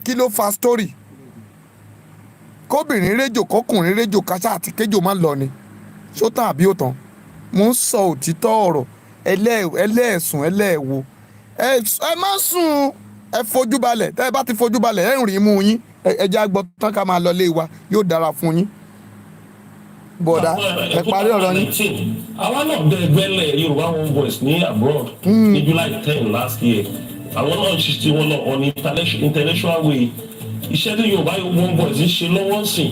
Kí ló fa story? Kóbìnrin réjò, kọkùnrin réjò, káṣá àti kéjò má lọ ni. Ṣó tán àbí ó tán? Mo ń sọ òtítọ́ ọ̀rọ̀. Ẹlẹ́ẹ̀sùn ẹlẹ́ẹ̀wo, ẹ má sùn, ẹ fojú balẹ̀. Tẹ́ ẹ bá ti fojú balẹ̀, ẹ ń rìn mú yín. Ẹ jẹ́ á gbọ́ tán, ká máa lọ lé wa. Yóò dára fún yín. Bọ̀dá, ẹ parí ọ̀rọ̀ yín. Àwa náà dẹ ẹgbẹ́ lẹ̀, Yorùbá One Voice ní abroad, ní July 10 last year. Àwọn náà ń ṣe tí wọn náà on international way. Iṣẹ́ tí Yorùbá One Voice ń ṣe lọ́wọ́ ń sìn,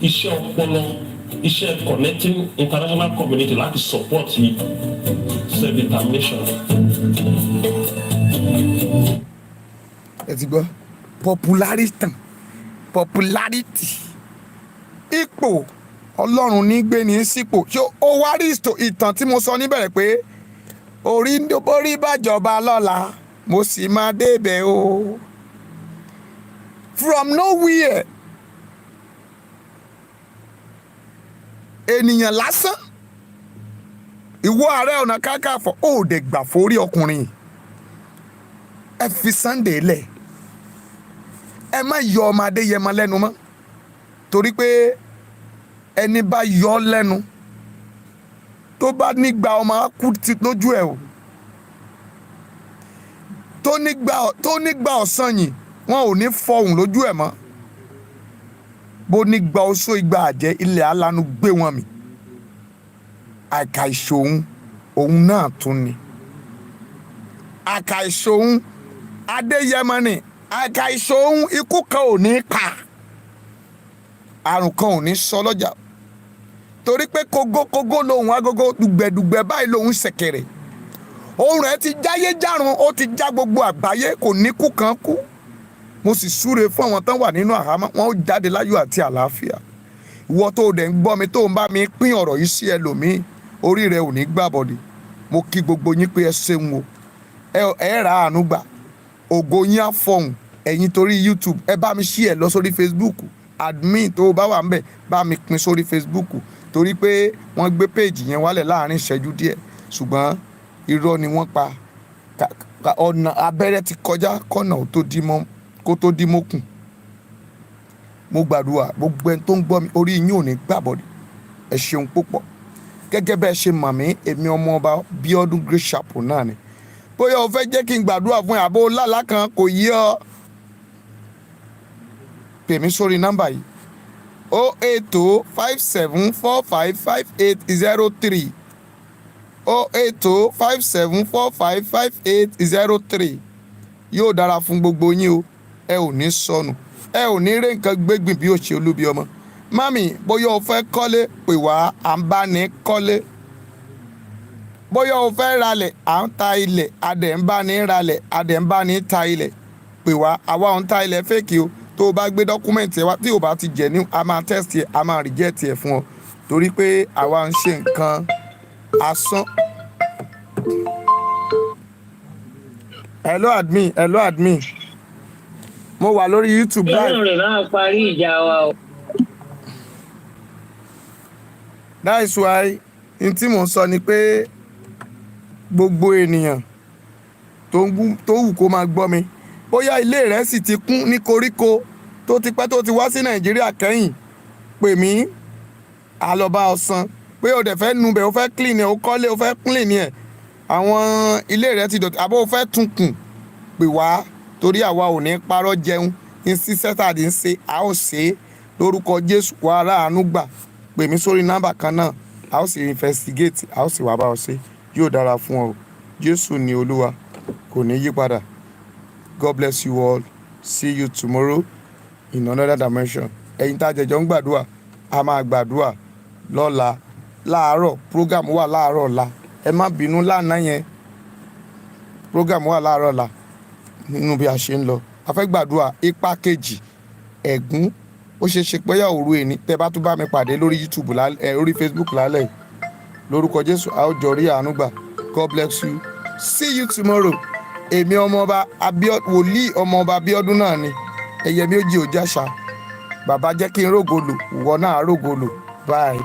iṣẹ́ ọpọlọ, iṣẹ́ connecting international community láti support self determination. Ẹ ti gbọ́ popularity, popularity, ipò. Ọlọ́run ní gbé ní sípò. Ṣé ó wá rí ìtàn tí mo sọ níbẹ̀rẹ̀ pé orí orí bàjọba lọ́la, mo sì máa débẹ̀ o? From nowhere, ènìyàn lásán, ìwọ Ààrẹ Ọ̀nà Kakanfò, ó dẹ̀ gbà forí ọkùnrin. Ẹ fi Sunday lẹ̀, ẹ má yọ ọmọ Adéyẹmọ lẹ́nu mọ́, torí pé ẹni bá yọ ọ́ lẹ́nu, tó bá nígbà ọmọ á kú lójú ẹ̀ o, tó nígbà ọ̀sán yìí, wọn ò ní fọhùn lójú ẹ̀ mọ́. Bó nígbà oṣó, igba àjẹ́, ilẹ̀ alánú gbé wọn mì. Àìkà ìṣòun òun náà tún ni àkà ìṣòun Adéyẹmọ ni àìkà ìṣòun. Ikú kan ò ní pa, àrùn kan ò ní sọ lọ́jà, torí pé kógókógó lòun agogo, dùgbẹ̀dùgbẹ̀ báyìí lòun ṣẹ̀kẹ̀rẹ̀. Ohun rẹ̀ ti jáyé járun, ó ti já gbogbo àgbáyé, kò ní kú kan kú. Mo sì súre fún àwọn tán wà nínú àhámọ́, wọn ó jáde láyọ̀ àti àlàáfíà. Ìwọ tó o dẹ̀ ń gbọ́ mi, tó ń bá mi pín ọ̀rọ̀ yìí sí ẹlòmíì, orí rẹ ò ní gbàbọ̀dì. Mo kí gbogbo yín pé ẹ ṣeun o. Ẹ rà àánú gbà, ògo yín á fọhùn. Ẹ̀yin torí YouTube, ẹ bá mi ṣí ẹ lọ sórí Facebook. Admin tó o bá wà ń bẹ̀, bá mi pín sórí Facebook, torí pé wọ́n gbé péèjì yẹn wálẹ̀ láàrin ìṣẹ́jú díẹ̀, ṣùgbọ́n irọ́ ni wọ́n pa. Ọ̀nà abẹ́rẹ́ ti kọjá kọ́nà ó tó dí mọ́ kó tó dí mọ́kùn. Mo gbàdúrà, gbogbo ẹni tó ń gbọ́ mi, orí yín ò ní gbàbọ̀dì. Ẹ ṣeun púpọ̀. Gẹ́gẹ́ bẹ́ẹ̀ ṣe mọ̀ mí, èmi ọmọ ọba Bíọ́dún Great Chapel náà ni. Bóyá o fẹ́ jẹ́ kí n gbàdúrà fún ẹ, àbó lálàá kan kò yí ọ, pè mí sórí nọ́mbà yìí: 08057455803, 08057455803. Yóò dára fún gbogbo yín o. Ẹ ò ní sọnù, ẹ ò ní rí nǹkan gbégbìn bí ó ṣe olúbi ọmọ. Mami, bóyá o fẹ́ kọ́lé, pè wá, à ń bá ní kọ́lé. Bóyá o fẹ́ ralẹ̀, à ń ta ilẹ̀, a dẹ̀ ń bá ní ralẹ̀, a dẹ̀ ń bá ní ta ilẹ̀. Pè wá. Àwa ò ń ta ilẹ̀ fake o. Tó o bá gbé document ẹ wá, tí o bá ti jẹ̀ ní, a máa test ẹ, a máa reject ẹ fún ọ, torí pé àwa ń ṣe nǹkan asán. Hello admin, hello admin, mo wà lórí YouTube live. Ọlọ́run rẹ̀ máa parí ìjà wa o. That is why n tí mò ń sọ ni pé gbogbo ènìyàn tó wù kó máa gbọ́ mi, bóyá ilé rẹ̀ sì ti kún ní koríko, tó ti pẹ́ tó ti wá sí Nàìjíríà kẹ́yìn, pè mí, àlọ́bá ọ̀sán. Pé o dẹ̀ fẹ́ nubẹ̀, o fẹ́ clean ẹ̀, o kọ́lé, o fẹ́ clean ẹ̀, àwọn ilé rẹ̀ ti dọ̀tí, àbó o fẹ́ tún kùn, pè wá, torí àwa ò ní parọ́ jẹun. Ní sísẹ́tàdì ń ṣe, a ó ṣe é lórúkọ Jésù. Wà á ráàánú gbà. Pè mí sórí nọ́mbà kan náà, a ó sì investigate, a ó sì wá bá ọ ṣe. Yóò dára fún ọ. Jésù ní Olúwa, kò ní yí padà. God bless you all. See you tomorrow in another dimension. Ẹ̀yin tá a jẹjọ ń gbàdúrà, a máa gbàdúrà lọ́la láàárọ̀. Program wà láàárọ̀ ọ̀la. Ẹ má bínú lánàá yẹn. Program wà láàárọ̀ ọ̀la nínú bí a ṣe ń lọ. A fẹ́ gbàdúrà ipa kejì ẹ̀gún. Ó ṣe é ṣe pé yà òru èní. Tẹ́ bá tún bá mi pàdé lórí YouTube lálẹ́, lórí Facebook lálẹ́ yìí, lórúkọ Jésù, a ó jọ rí àánú gbà. God bless you. See you tomorrow. Èmi ọmọọba wòlíì ọmọọba Abíọ́dún náà ni. Ẹyẹ mi ó jí òjàṣà. Bàbá jẹ́ kí n rógo lò, ìwọ náà rógo lò. Bye.